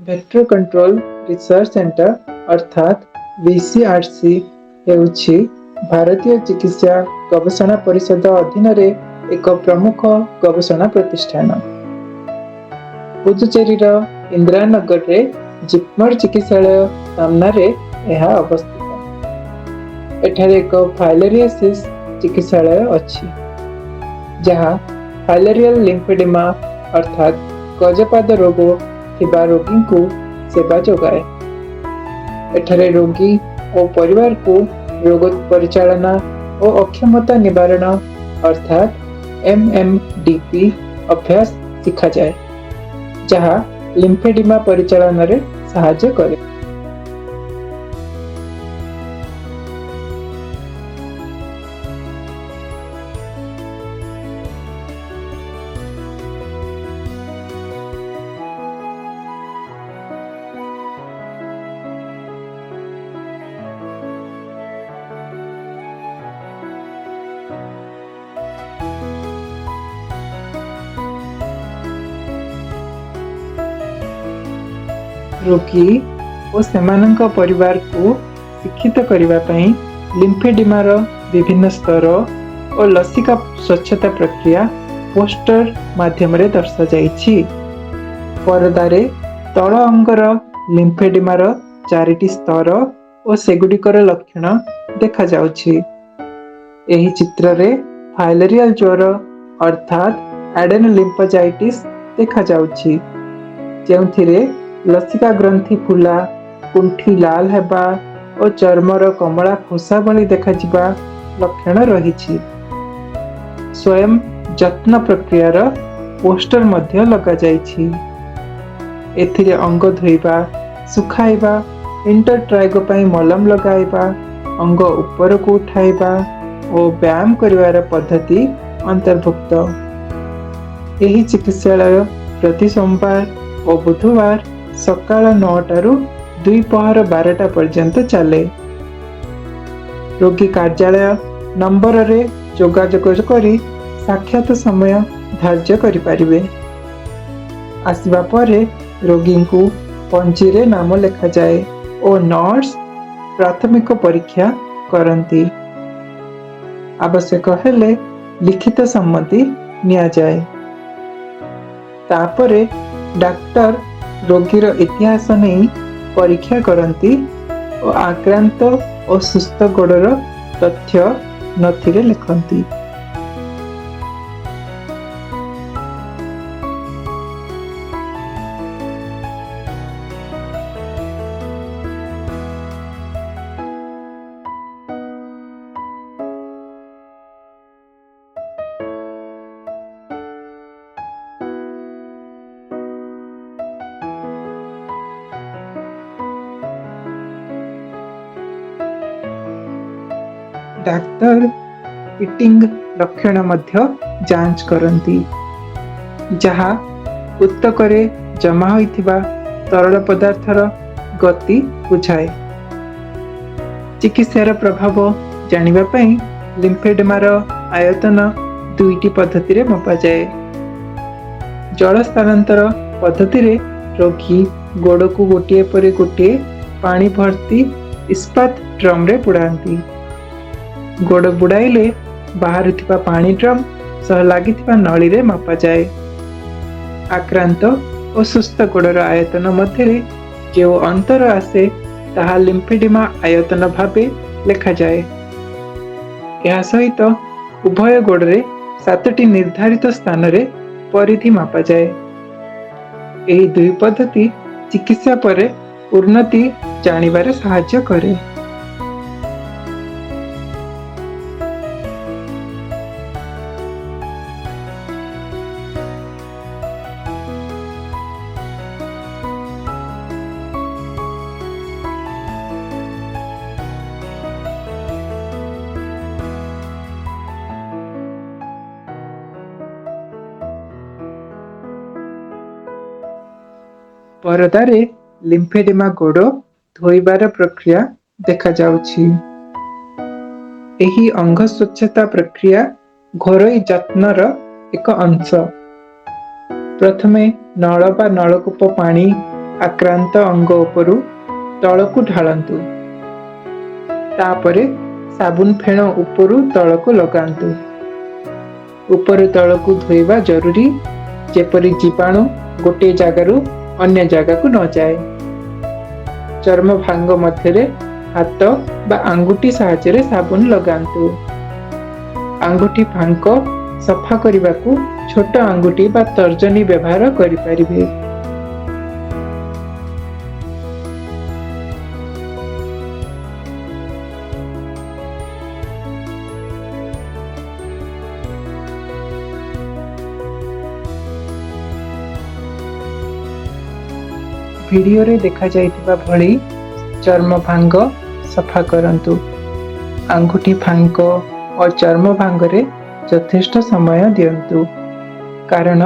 Vector control research centre ଅର୍ଥାତ୍ VCRC ହେଉଛି ଭାରତୀୟ ଚିକିତ୍ସା ଗବେଷଣା ପରିଷଦ ଅଧୀନରେ ଏକ ପ୍ରମୁଖ ଗବେଷଣା ପ୍ରତିଷ୍ଠାନ। ପୁଦୁଚେରୀର ଇନ୍ଦିରାନଗରରେ ଜିପ୍ମର ଚିକିତ୍ସାଳୟ ସାମ୍ନାରେ ଏହା ଅବସ୍ଥିତ। ଏଠାରେ ଏକ ଫାଇଲେରିଆସିସ୍ ଚିକିତ୍ସାଳୟ ଅଛି, ଯାହା ଫାଇଲେରିଆଲ ଲିମ୍ଫେଡିମା ଅର୍ଥାତ୍ ଗଜପାଦ ରୋଗ ଥିବା ରୋଗୀଙ୍କୁ ସେବା ଯୋଗାଏ। ଏଠାରେ ରୋଗୀ ଓ ପରିବାରକୁ ରୋଗ ପରିଚାଳନା ଓ ଅକ୍ଷମତା ନିବାରଣ ଅର୍ଥାତ୍ MMDP ଅଭ୍ୟାସ ଶିଖାଯାଏ, ଯାହା ଲିମ୍ଫେଡିମା ପରିଚାଳନାରେ ସାହାଯ୍ୟ କରେ। ରୋଗୀ ଓ ସେମାନଙ୍କ ପରିବାରକୁ ଶିକ୍ଷିତ କରିବା ପାଇଁ ଲିମ୍ଫେଡିମାର ବିଭିନ୍ନ ସ୍ତର ଓ ଲସିକା ସ୍ୱଚ୍ଛତା ପ୍ରକ୍ରିୟା ପୋଷ୍ଟର ମାଧ୍ୟମରେ ଦର୍ଶାଯାଇଛି। ପରଦାରେ ତଳ ଅଙ୍ଗର ଲିମ୍ଫେଡିମାର ଚାରିଟି ସ୍ତର ଓ ସେଗୁଡ଼ିକର ଲକ୍ଷଣ ଦେଖାଯାଉଛି। ଏହି ଚିତ୍ରରେ ଫାଇଲେରିଆଲ ଜ୍ୱର ଅର୍ଥାତ୍ ଆଡେନୋଲିମ୍ଫାଞ୍ଜାଇଟିସ୍ ଦେଖାଯାଉଛି, ଯେଉଁଥିରେ ଲସିକା ଗ୍ରନ୍ଥି ଫୁଲା, କୁଣ୍ଠି ଲାଲ ହେବା ଓ ଚର୍ମର କମଳା ଖୋସା ଭଳି ଦେଖାଯିବା ଲକ୍ଷଣ ରହିଛି। ସ୍ୱୟଂ ଯତ୍ନ ପ୍ରକ୍ରିୟାର ପୋଷ୍ଟର ମଧ୍ୟ ଲଗାଯାଇଛି। ଏଥିରେ ଅଙ୍ଗ ଧୋଇବା, ଶୁଖାଇବା, ଇଣ୍ଟରଟ୍ରାଇଗୋ ପାଇଁ ମଲମ ଲଗାଇବା, ଅଙ୍ଗ ଉପରକୁ ଉଠାଇବା ଓ ବ୍ୟାୟାମ କରିବାର ପଦ୍ଧତି ଅନ୍ତର୍ଭୁକ୍ତ। ଏହି ଚିକିତ୍ସାଳୟ ପ୍ରତି ସୋମବାର ଓ ବୁଧବାର ସକାଳ 9ଟାରୁ ଦ୍ୱିପହର 12ଟା ପର୍ଯ୍ୟନ୍ତ ଚାଲେ। ରୋଗୀ କାର୍ଯ୍ୟାଳୟ ନମ୍ବରରେ ଯୋଗାଯୋଗ କରି ସାକ୍ଷାତ ସମୟ ଧାର୍ଯ୍ୟ କରିପାରିବେ। ଆସିବା ପରେ ରୋଗୀଙ୍କୁ ପଞ୍ଜିରେ ନାମ ଲେଖାଯାଏ ଓ ନର୍ସ ପ୍ରାଥମିକ ପରୀକ୍ଷା କରନ୍ତି। ଆବଶ୍ୟକ ହେଲେ ଲିଖିତ ସମ୍ମତି ନିଆଯାଏ। ତାପରେ ଡାକ୍ତର ରୋଗୀର ଇତିହାସ ନେଇ ପରୀକ୍ଷା କରନ୍ତି ଓ ଆକ୍ରାନ୍ତ ଓ ସୁସ୍ଥ ଗୋଡ଼ର ତଥ୍ୟ ନଥିରେ ଲେଖନ୍ତି। ଡାକ୍ତର ପିଟିଂ ଲକ୍ଷଣ ମଧ୍ୟ ଯାଞ୍ଚ କରନ୍ତି, ଯାହା ଉତକରେ ଜମା ହୋଇଥିବା ତରଳ ପଦାର୍ଥର ଗତି ବୁଝାଏ। ଚିକିତ୍ସାର ପ୍ରଭାବ ଜାଣିବା ପାଇଁ ଲିମ୍ଫେଡେମାର ଆୟତନ ଦୁଇଟି ପଦ୍ଧତିରେ ମପାଯାଏ। ଜଳ ସ୍ଥାନାନ୍ତର ପଦ୍ଧତିରେ ରୋଗୀ ଗୋଡ଼କୁ ଗୋଟିଏ ପରେ ଗୋଟିଏ ପାଣି ଭର୍ତ୍ତି ଇସ୍ପାତ ଡ୍ରମରେ ବୁଡ଼ାନ୍ତି। ଗୋଡ଼ ବୁଡ଼ାଇଲେ ବାହାରୁଥିବା ପାଣି ଡ୍ରମ୍ ସହ ଲାଗିଥିବା ନଳୀରେ ମପାଯାଏ। ଆକ୍ରାନ୍ତ ଓ ସୁସ୍ଥ ଗୋଡ଼ର ଆୟତନ ମଧ୍ୟରେ ଯେଉଁ ଅନ୍ତର ଆସେ, ତାହା ଲିମ୍ଫେଡିମା ଆୟତନ ଭାବେ ଲେଖାଯାଏ। ଏହା ସହିତ ଉଭୟ ଗୋଡ଼ରେ ସାତଟି ନିର୍ଦ୍ଧାରିତ ସ୍ଥାନରେ ପରିଧି ମାପାଯାଏ। ଏହି ଦୁଇ ପଦ୍ଧତି ଚିକିତ୍ସା ପରେ ଉନ୍ନତି ଜାଣିବାରେ ସାହାଯ୍ୟ କରେ। ପରଦାରେ ଲିମ୍ଫେଡେମା ଗୋଡ଼ ଧୋଇବାର ପ୍ରକ୍ରିୟା ଦେଖାଯାଉଛି। ଏହି ଅଙ୍ଗ ସ୍ୱଚ୍ଛତା ପ୍ରକ୍ରିୟା ଘରୋଇ ଯତ୍ନର ଏକ ଅଂଶ। ପ୍ରଥମେ ନଳ ବା ନଳକୂପ ପାଣି ଆକ୍ରାନ୍ତ ଅଙ୍ଗ ଉପରୁ ତଳକୁ ଢାଳନ୍ତୁ। ତାପରେ ସାବୁନ ଫେଣ ଉପରୁ ତଳକୁ ଲଗାନ୍ତୁ। ଉପରୁ ତଳକୁ ଧୋଇବା ଜରୁରୀ, ଯେପରି ଜୀବାଣୁ ଗୋଟିଏ ଜାଗାରୁ ଅନ୍ୟ ଜାଗାକୁ ନଯାଏ। ଚର୍ମ ଭାଙ୍ଗ ମଧ୍ୟରେ ହାତ ବା ଆଙ୍ଗୁଠି ସାହାଯ୍ୟରେ ସାବୁନ ଲଗାନ୍ତୁ। ଆଙ୍ଗୁଠି ଫାଙ୍କ ସଫା କରିବାକୁ ଛୋଟ ଆଙ୍ଗୁଠି ବା ତର୍ଜନୀ ବ୍ୟବହାର କରିପାରିବେ। ଭିଡିଓରେ ଦେଖାଯାଇଥିବା ଭଳି ଚର୍ମ ଭାଙ୍ଗ ସଫା କରନ୍ତୁ। ଆଙ୍ଗୁଠି ଫାଙ୍କ ଓ ଚର୍ମ ଭାଙ୍ଗରେ ଯଥେଷ୍ଟ ସମୟ ଦିଅନ୍ତୁ, କାରଣ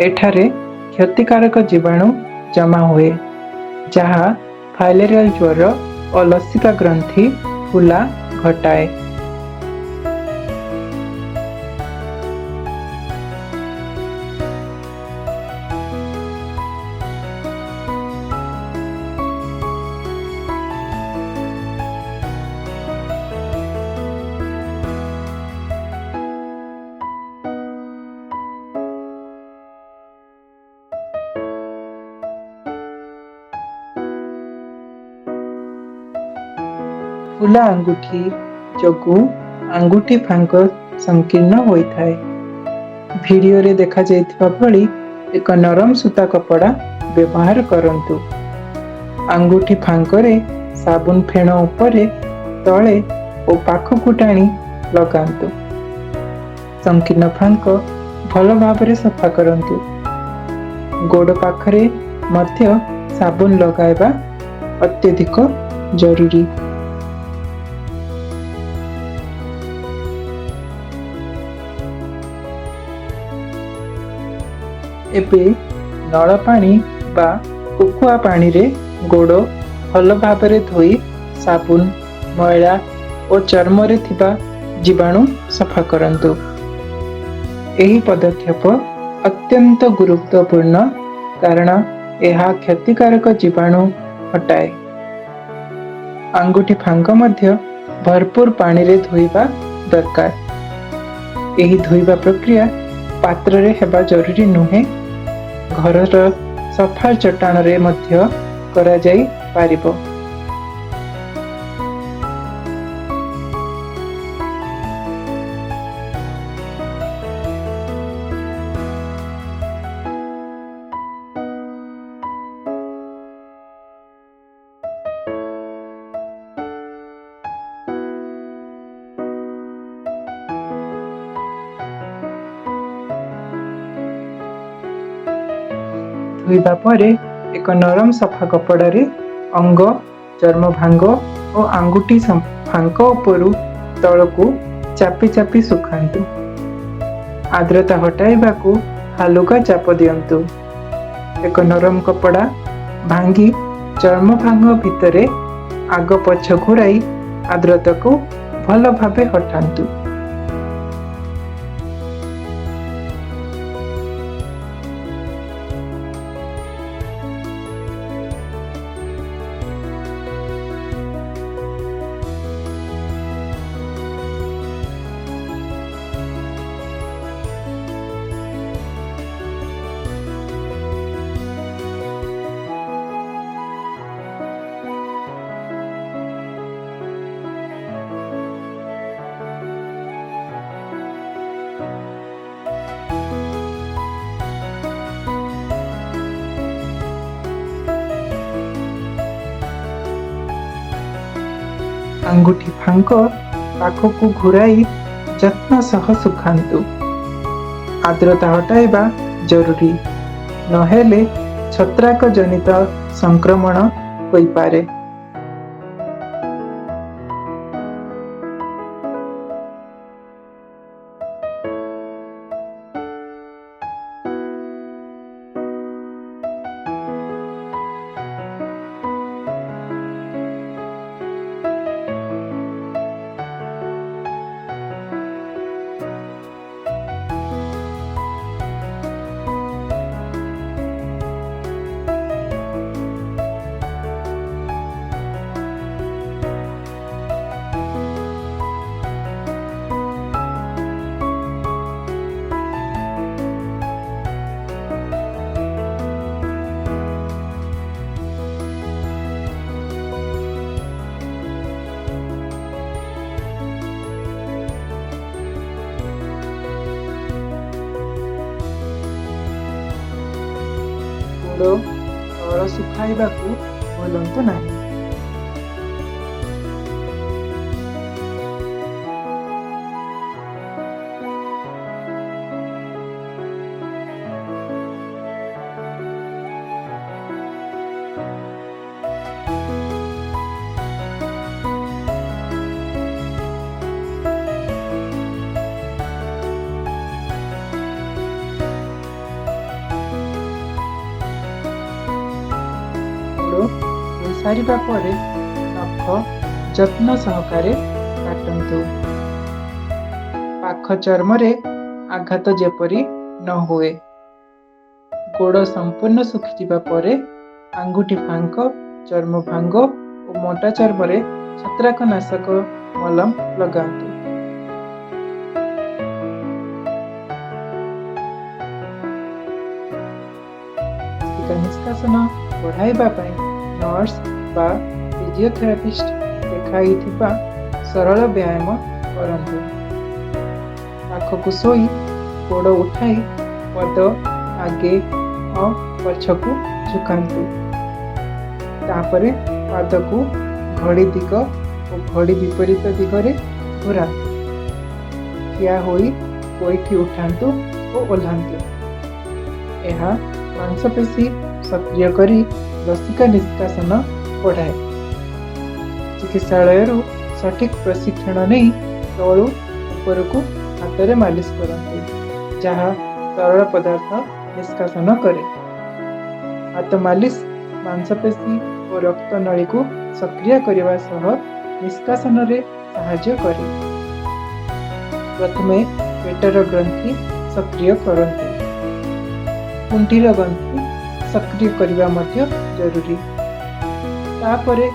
ଏଠାରେ କ୍ଷତିକାରକ ଜୀବାଣୁ ଜମା ହୁଏ, ଯାହା ଫାଇଲେରିଆଲ ଜ୍ୱର ଓ ଲସିକା ଗ୍ରନ୍ଥି ଫୁଲା ଘଟାଏ। ଫୁଲା ଆଙ୍ଗୁଠି ଯୋଗୁଁ ଆଙ୍ଗୁଠି ଫାଙ୍କ ସଂକୀର୍ଣ୍ଣ ହୋଇଥାଏ। ଭିଡିଓରେ ଦେଖାଯାଇଥିବା ଭଳି ଏକ ନରମ ସୂତା କପଡ଼ା ବ୍ୟବହାର କରନ୍ତୁ। ଆଙ୍ଗୁଠି ଫାଙ୍କରେ ସାବୁନ ଫେଣ ଉପରେ, ତଳେ ଓ ପାଖକୁ ଟାଣି ଲଗାନ୍ତୁ। ସଂକୀର୍ଣ୍ଣ ଫାଙ୍କ ଭଲ ଭାବରେ ସଫା କରନ୍ତୁ। ଗୋଡ଼ ପାଖରେ ମଧ୍ୟ ସାବୁନ ଲଗାଇବା ଅତ୍ୟଧିକ ଜରୁରୀ। ଏବେ ନଳ ପାଣି ବା କୋକୁଆ ପାଣିରେ ଗୋଡ଼ ଭଲ ଭାବରେ ଧୋଇ ସାବୁନ, ମଇଳା ଓ ଚର୍ମରେ ଥିବା ଜୀବାଣୁ ସଫା କରନ୍ତୁ। ଏହି ପଦକ୍ଷେପ ଅତ୍ୟନ୍ତ ଗୁରୁତ୍ୱପୂର୍ଣ୍ଣ, କାରଣ ଏହା କ୍ଷତିକାରକ ଜୀବାଣୁ ହଟାଏ। ଆଙ୍ଗୁଠି ଫାଙ୍କ ମଧ୍ୟ ଭରପୁର ପାଣିରେ ଧୋଇବା ଦରକାର। ଏହି ଧୋଇବା ପ୍ରକ୍ରିୟା ପାତ୍ରରେ ହେବା ଜରୁରୀ ନୁହେଁ, ଘରର ସଫା ଚଟାଣରେ ମଧ୍ୟ କରାଯାଇପାରିବ। ଧୋଇବା ପରେ ଏକ ନରମ ସଫା କପଡ଼ାରେ ଅଙ୍ଗ, ଚର୍ମ ଭାଙ୍ଗ ଓ ଆଙ୍ଗୁଠି ଫାଙ୍କ ଉପରୁ ତଳକୁ ଚାପି ଚାପି ଶୁଖାନ୍ତୁ। ଆର୍ଦ୍ରତା ହଟାଇବାକୁ ହାଲୁକା ଚାପ ଦିଅନ୍ତୁ। ଏକ ନରମ କପଡ଼ା ଭାଙ୍ଗି ଚର୍ମ ଭାଙ୍ଗ ଭିତରେ ଆଗ ପଛ ଘୁରାଇ ଆର୍ଦ୍ରତାକୁ ଭଲ ଭାବେ ହଟାନ୍ତୁ। ଆଙ୍ଗୁଠି ଫାଙ୍କ ପାଖକୁ ଘୁରାଇ ଯତ୍ନ ସହ ଶୁଖାନ୍ତୁ। ଆର୍ଦ୍ରତା ହଟାଇବା ଜରୁରୀ, ନହେଲେ ଛତ୍ରାକ ଜନିତ ସଂକ୍ରମଣ ହୋଇପାରେ। ଗୋଡ଼ ତଳ ଶୁଖାଇବାକୁ ଭୁଲନ୍ତୁ ନାହିଁ। ଗୋଡ଼ ଧୋଇ ସାରିବା ପରେ ନଖ ଯତ୍ନ ସହକାରେ କାଟନ୍ତୁ, ପାଖ ଚର୍ମରେ ଆଘାତ ଯେପରି ନ ହୁଏ। ଗୋଡ଼ ସମ୍ପୂର୍ଣ୍ଣ ଶୁଖିଯିବା ପରେ ଆଙ୍ଗୁଠି ଫାଙ୍କ, ଚର୍ମ ଭାଙ୍ଗ ଓ ମୋଟା ଚର୍ମରେ ଛତ୍ରାକନାଶକ ମଲମ ଲଗାନ୍ତୁ। ଲସିକା ନିଷ୍କାସନ ବଢ଼ାଇବା ପାଇଁ ନର୍ସ ବା ଫିଜିଓଥେରାପିଷ୍ଟ ଦେଖାଇଥିବା ସରଳ ବ୍ୟାୟାମ କରନ୍ତୁ। ପାଖକୁ ଶୋଇ ଗୋଡ଼ ଉଠାଇ ପଦ ଆଗେ ଓ ପଛକୁ ଝୁକାନ୍ତୁ। ତାପରେ ପାଦକୁ ଘଡ଼ି ଦିଗ ଓ ଘଡ଼ି ବିପରୀତ ଦିଗରେ ଘୂରାନ୍ତୁ। ଠିଆ ହୋଇ ଗୋଇଠି ଉଠାନ୍ତୁ ଓ ଓହ୍ଲାନ୍ତୁ। ଏହା ମାଂସପେଶୀ ସକ୍ରିୟ କରି ଲସିକା ନିଷ୍କାସନ ବଢ଼ାଏ। ଚିକିତ୍ସାଳୟରୁ ସଠିକ୍ ପ୍ରଶିକ୍ଷଣ ନେଇ ତଳୁ ଉପରକୁ ହାତରେ ମାଲିସ କରନ୍ତୁ, ଯାହା ତରଳ ପଦାର୍ଥ ନିଷ୍କାସନ କରେ। ହାତ ମାଲିସ ମାଂସପେଶୀ ଓ ରକ୍ତନଳୀକୁ ସକ୍ରିୟ କରିବା ସହ ନିଷ୍କାସନରେ ସାହାଯ୍ୟ କରେ। ପ୍ରଥମେ ପେଟର ଗ୍ରନ୍ଥି ସକ୍ରିୟ କରନ୍ତୁ। କୁଣ୍ଠିର ଗ୍ରନ୍ଥି ସକ୍ରିୟ କରିବା ମଧ୍ୟ ଜରୁରୀ। ତାପରେ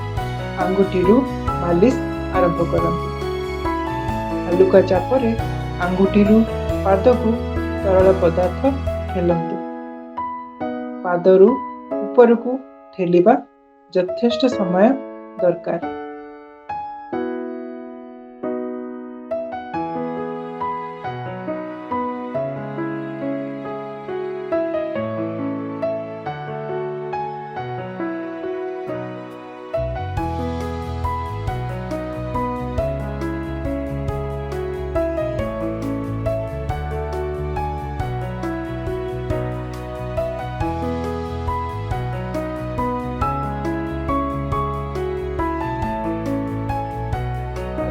ଆଙ୍ଗୁଠିରୁ ମାଲିସ ଆରମ୍ଭ କରନ୍ତୁ। ହାଲୁକା ଚାପରେ ଆଙ୍ଗୁଠିରୁ ପାଦକୁ ତରଳ ପଦାର୍ଥ ଠେଲନ୍ତୁ। ପାଦରୁ ଉପରକୁ ଠେଲିବା ଯଥେଷ୍ଟ ସମୟ ଦରକାର।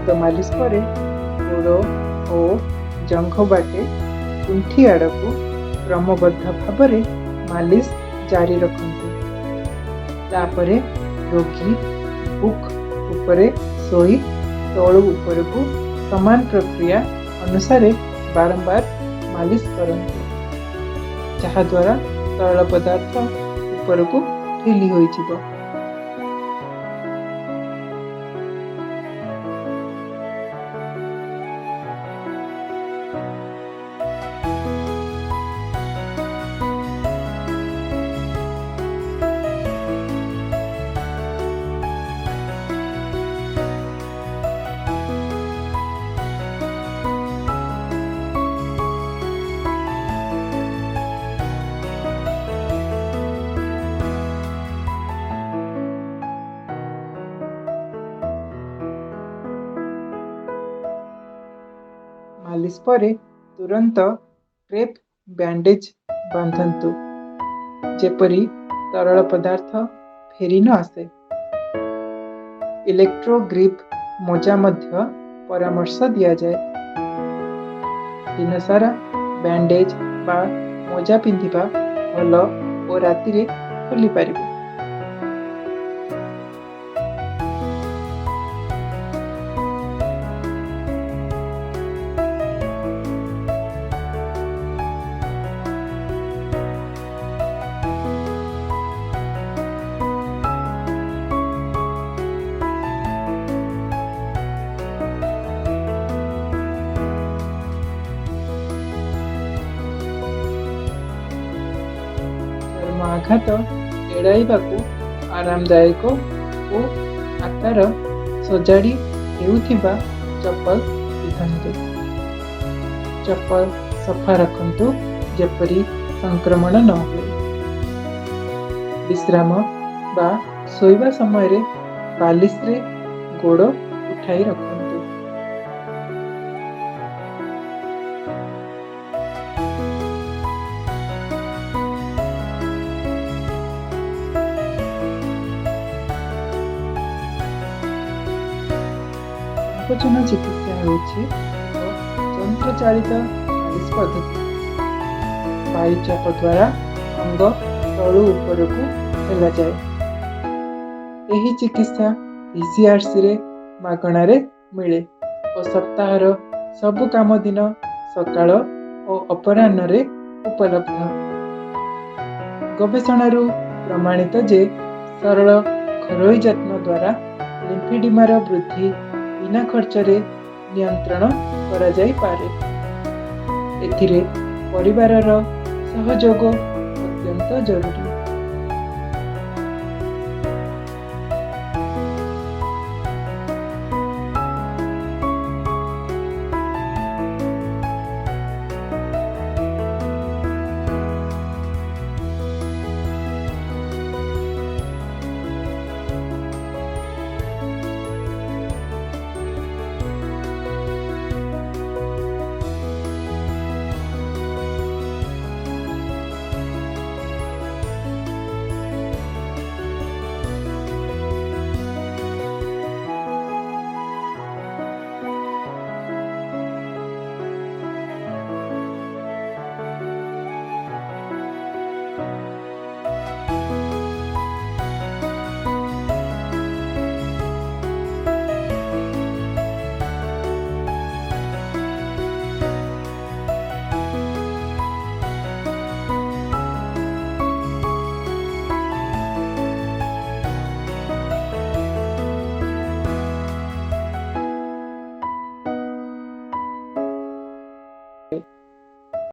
ହାତ ମାଲିସ ପରେ ଗୋଡ଼ ଓ ଜଙ୍ଘ ବାଟେ କୁଣ୍ଠି ଆଡ଼କୁ କ୍ରମବଦ୍ଧ ଭାବରେ ମାଲିସ ଜାରି ରଖନ୍ତୁ। ତାପରେ ରୋଗୀ ବୁକ୍ ଉପରେ ଶୋଇ ତଳୁ ଉପରକୁ ସମାନ ପ୍ରକ୍ରିୟା ଅନୁସାରେ ବାରମ୍ବାର ମାଲିସ କରନ୍ତୁ, ଯାହାଦ୍ୱାରା ତରଳ ପଦାର୍ଥ ଉପରକୁ ଠେଲି ହୋଇଯିବ। ମାଲିସ ପରେ ତୁରନ୍ତ କ୍ରେପ୍ ବ୍ୟାଣ୍ଡେଜ୍ ବାନ୍ଧନ୍ତୁ, ଯେପରି ତରଳ ପଦାର୍ଥ ଫେରି ନ ଆସେ। ଇଲେକ୍ଟ୍ରୋ ଗ୍ରିପ୍ ମୋଜା ମଧ୍ୟ ପରାମର୍ଶ ଦିଆଯାଏ। ଦିନସାରା ବ୍ୟାଣ୍ଡେଜ୍ ବା ମୋଜା ପିନ୍ଧିବା ଭଲ ଓ ରାତିରେ ଖୋଲିପାରିବେ। ଚର୍ମ ଆଘାତ ଏଡ଼ାଇବାକୁ ଆରାମଦାୟକ ଓ ଆକାର ସଜାଡ଼ି ହେଉଥିବା ଚପଲ ପିନ୍ଧନ୍ତୁ। ଚପଲ ସଫା ରଖନ୍ତୁ, ଯେପରି ସଂକ୍ରମଣ ନ ହୁଏ। ବିଶ୍ରାମ ବା ଶୋଇବା ସମୟରେ ବାଲିସରେ ଗୋଡ଼ ଉଠାଇ ରଖନ୍ତୁ। ସଂକୋଚନ ଚିକିତ୍ସା ହେଉଛି ଏକ ଯନ୍ତ୍ରଚାଳିତ ମାଲିସ ପଦ୍ଧତି। ବାୟୁଚାପ ଦ୍ୱାରା ଅଙ୍ଗ ତଳୁ ଉପରକୁ ଠେଲାଯାଏ। ଏହି ଚିକିତ୍ସା ଭିସିଆରସିରେ ମାଗଣାରେ ମିଳେ ଓ ସପ୍ତାହର ସବୁ କାମ ଦିନ ସକାଳ ଓ ଅପରାହ୍ନରେ ଉପଲବ୍ଧ। ଗବେଷଣାରୁ ପ୍ରମାଣିତ ଯେ ସରଳ ଘରୋଇ ଯତ୍ନ ଦ୍ୱାରା ଲିମ୍ଫେଡିମାର ବୃଦ୍ଧି ବିନା ଖର୍ଚ୍ଚରେ ନିୟନ୍ତ୍ରଣ କରାଯାଇପାରେ। ଏଥିରେ ପରିବାରର ସହଯୋଗ ଅତ୍ୟନ୍ତ ଜରୁରୀ।